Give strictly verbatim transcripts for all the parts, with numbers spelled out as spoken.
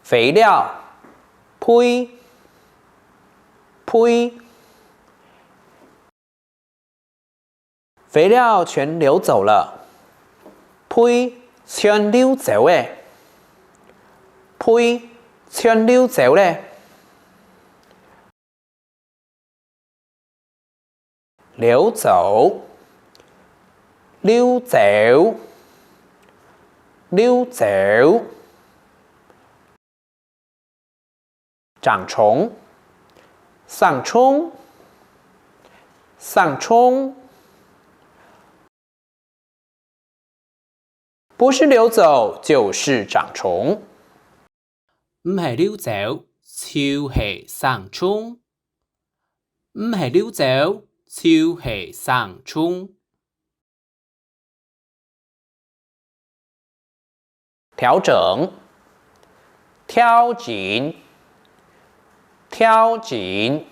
飛了，飛，飛。飛了全溜走了，飛全溜走咧，飛全溜走咧。 溜走，溜走，溜走。長蟲，生蟲，生蟲。 不是溜走，就是長蟲。毋係溜走，就係生蟲。毋係溜走，就係生蟲。調整，調整，調整。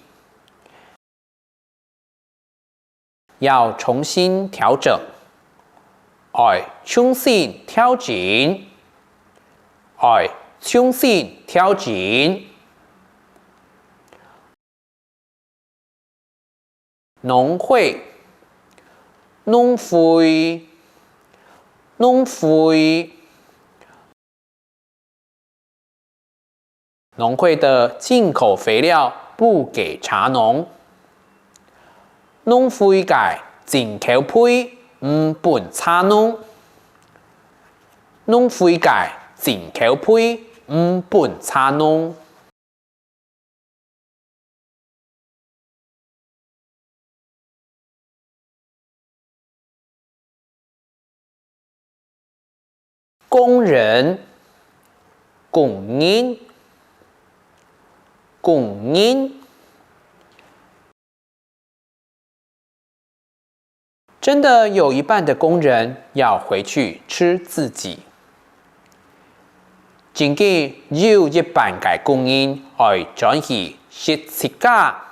要重新調整，愛重新調整，愛重新調整。農會，農會，農會。 農會个進口肥料不給茶農。農會个進口肥毋分茶農。農會个進口肥毋分茶農。 工人，工人，工人。 真的有一半的工人要回去吃自己。真經有一半个工人愛轉去食自家。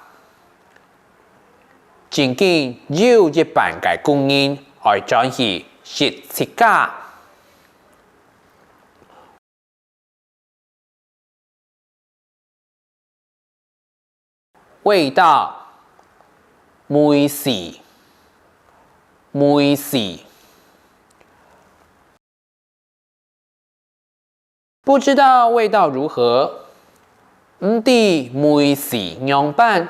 真經有一半个工人愛轉去食自家。 味道，味緒，味緒。不知道味道如何，毋知味緒仰般，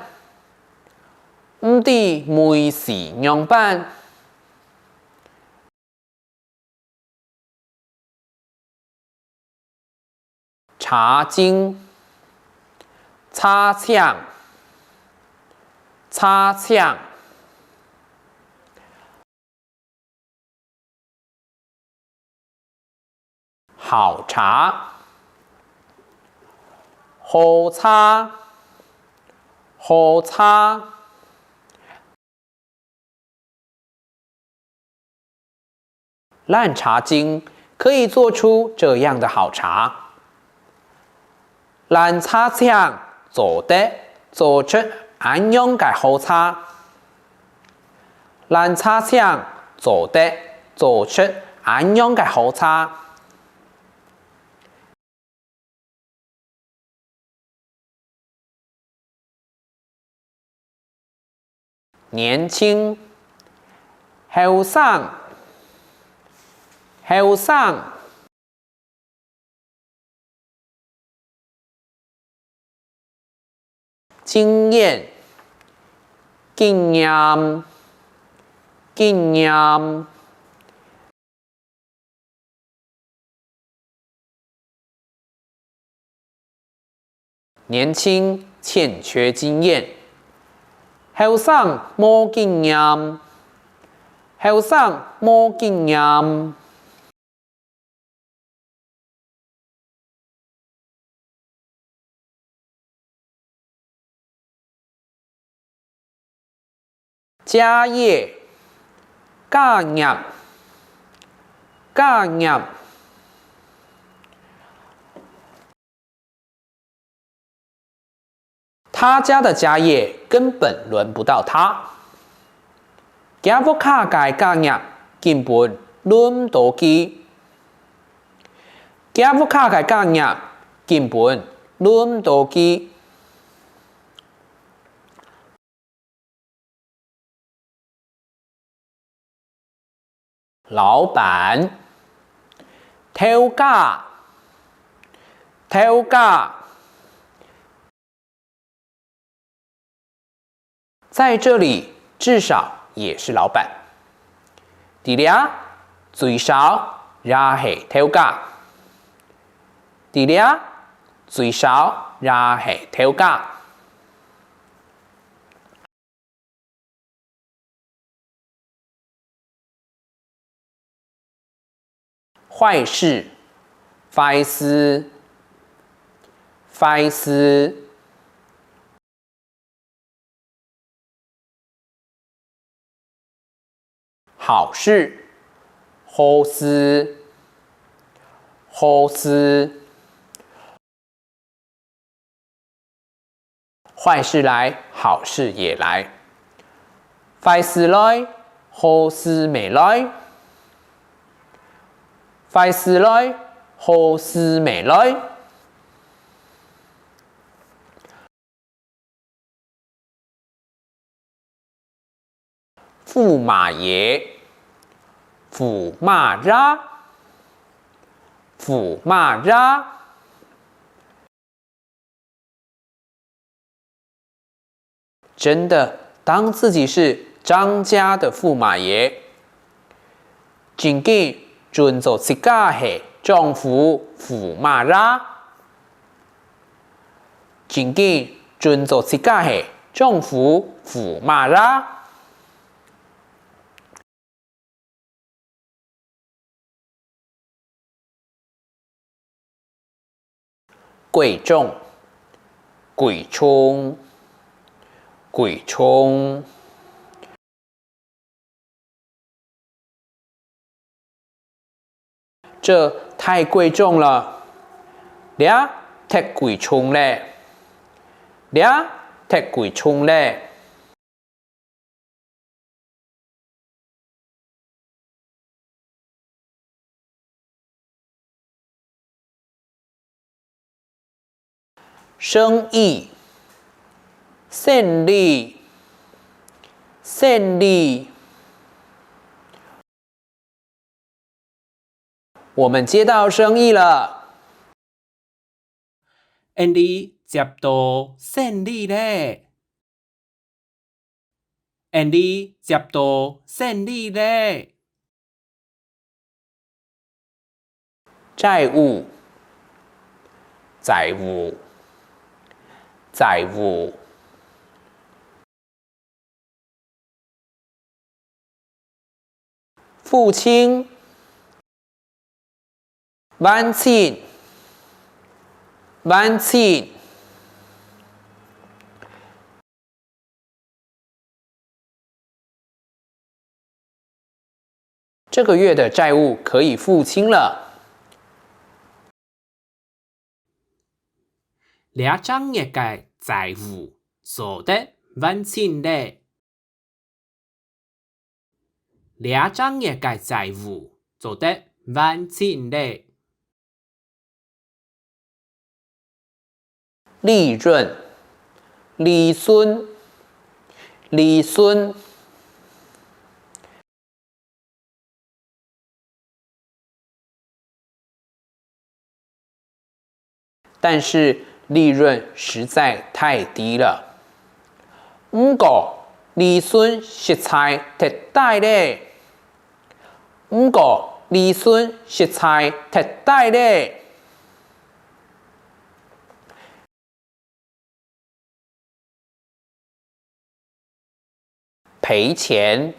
毋知味緒仰般。 茶精，茶精，茶精。好茶，好茶，好茶。 爛茶精可以做出這樣的好茶。爛茶精做得做出恁樣个好茶。爛茶精做得做出恁樣个好茶。 年輕，後生，後生。經驗，經驗，經驗。 年輕欠缺經驗，後生無經驗，後生無經驗。 家業，家業，家業。他家的家業根本輪不到他。厥屋下个家業根本輪毋到佢。 厥屋下个家業根本輪毋到佢。老闆，頭家，頭家。 在這裡至少也是老闆。在這最少也係頭家。在這最少也係頭家。 壞事，壞事，壞事。好事，好事，好事。 壞事來，好事也來。壞事來，好事乜來。壞事來，好事乜來。 駙馬爺，駙馬爺，駙馬爺。真的當自己是張家的駙馬爺。 真經準做自家係張府駙馬爺。真經準做自家係張府駙馬爺。 貴重，貴重，貴重。這太貴重了，這忒貴重咧，這忒貴重咧。 生意，生理，生理。 我們接到生意了。𠊎俚接到生理咧。𠊎俚接到生理咧。債務，債務，債務。 付清，還清，還清。這個月的債務可以付清了。 這隻月个債務做得還清咧。這隻月个債務做得還清咧。利潤，利潤，利潤。 但是利潤實在太低了。毋過，利潤實在忒低咧。毋過，利潤實在忒低咧。 賠錢，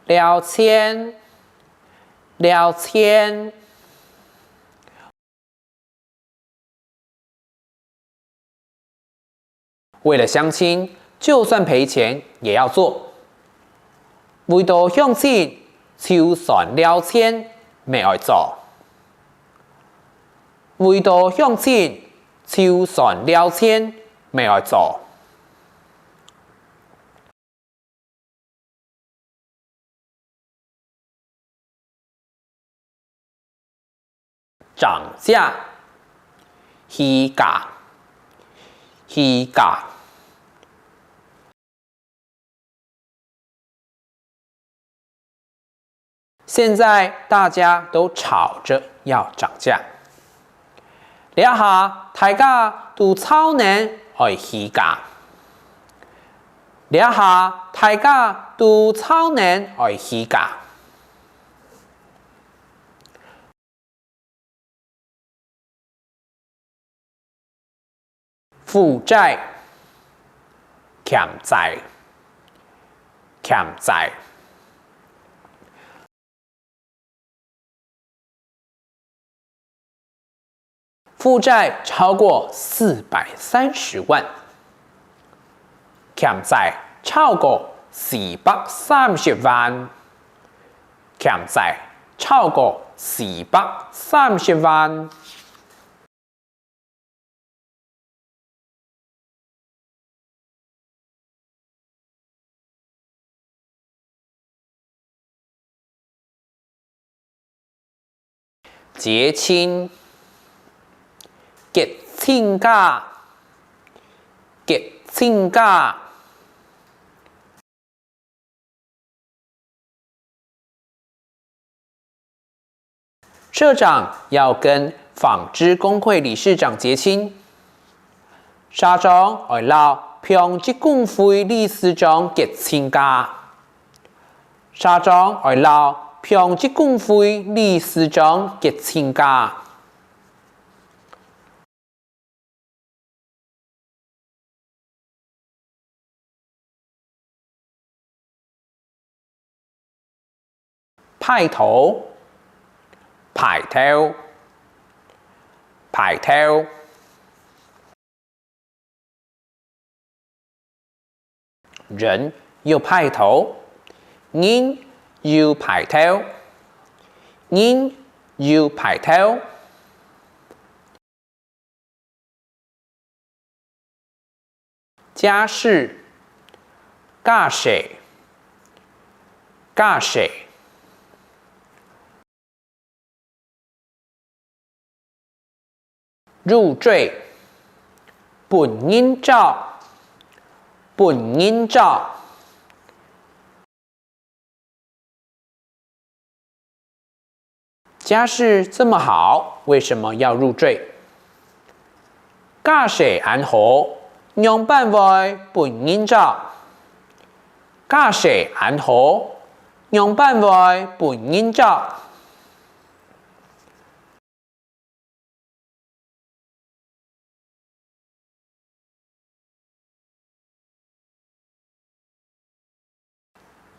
了錢，了錢。為了鄉親，就算賠錢也要做。為著鄉親，就算了錢乜愛做。 為著鄉親，就算了錢乜愛做。漲價，去嫁，去嫁。現在大家都吵著要漲價。這下大家都吵等愛去嫁。這下大家都吵等愛去嫁。 負債，欠債，欠債。負債超過四百三十萬，欠債超過四百三十萬，欠債超過四百三十萬。 結親，結親家，結親家。 社長要跟紡織工會理事長結親。社長愛摎紡織工會理事長結親家。社長愛摎紡織工會理事長結親家。 派頭，派頭，派頭。 人有派頭，人有派頭，人有派頭。家事，家事，家事。 入贅，分人招，分人招。家事這麼好，為什麼要入贅？家事恁好，仰般會分人招？家事恁好，仰般會分人招？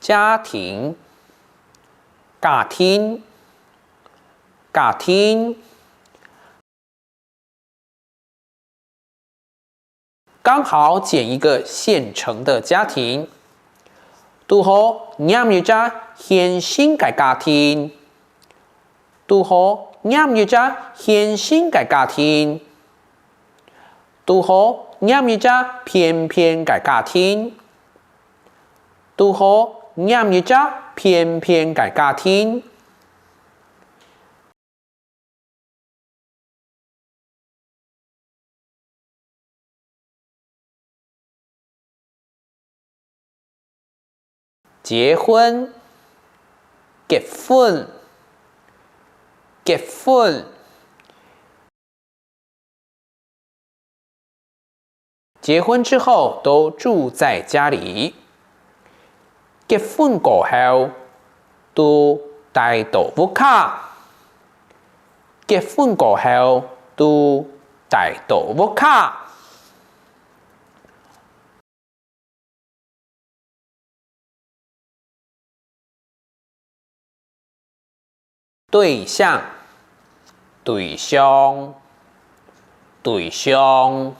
家庭，家庭，家庭。 剛好揀一個現成的家庭，堵好拈一隻現成个家庭，堵好拈一隻現成个家庭，堵好拈一隻便便个家庭，堵好拈一隻便便个家庭。 結婚，結婚，結婚。 結婚之後都住在家裡。結婚過後，都戴到屋下。結婚過後，都戴到屋下。 對象，對象，對象。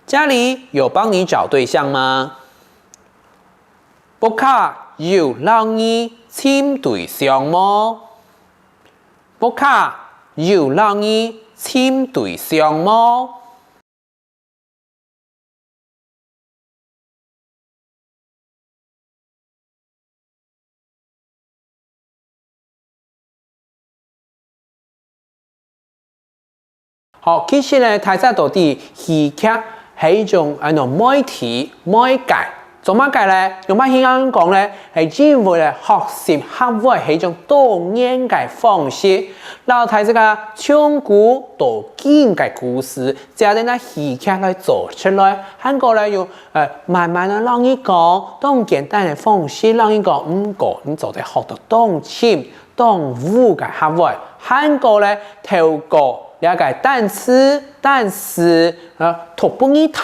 家裡有幫你找對象嗎？屋下有摎你尋對象無？屋下有摎你尋對象無？好，其實呢，大家都知戲劇係一種，恁樣，媒體、媒介。做麼个呢？用麼个形象講呢？係因為呢，學習客話係一種多元个方式，摎大自家從古到今个故事，借等這戲劇來做出來，還過呢，用，呃，慢慢仔摎你講，當簡單个方式摎你講，毋過你做得學到當深。 動物个客話，還過呢，透過這个單詞、單詞，呃，讀分你聽，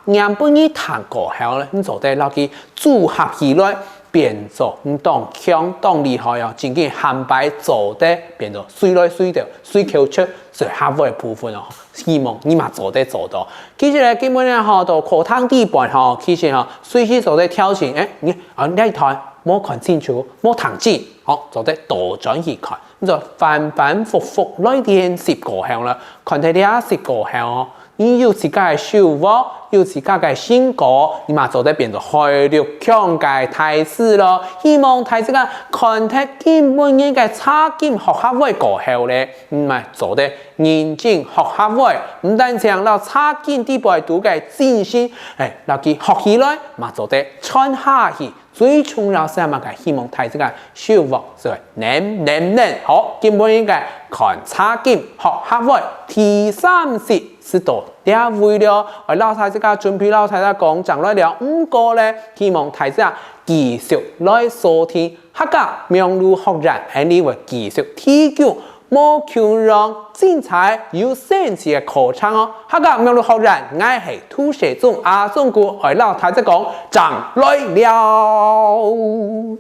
念分你聽過後呢，你做得摎佢組合起來，變做你當強、當厲害哦，真經下擺做得變做隨來隨到、隨口出、隨客話个部分哦。希望你嘛做得做到。其實呢，今晡日吼，到課堂底背吼，其實吼，隨時做得調整，誒，你啊，這一段 無看清楚，無聽清，好，做得倒轉去看。你就反反覆覆來練習過後呢，看忒這息過後哦，你有自家个收穫，有自家个成果，你嘛做得變做海陸腔个大使囉。希望大自家看忒今晡日个查經學客話過後呢，你嘛做得認真學客話，毋單淨摎查經底背肚个精神，誒，摎佢學起來，嘛做得傳下去。 最重要係麼个？希望大自家收穫係能能能。好，今晡日个看查經學客話第三集就到這位了。愛摎大自家準備摎大自家講正來了，毋過呢，希望大自家繼續來收聽客家網路學院，恁呢會繼續提供 無共樣精彩有生趣个課程哦！客家網路學院，𠊎係涂世忠阿忠哥，愛摎大家講，正來尞。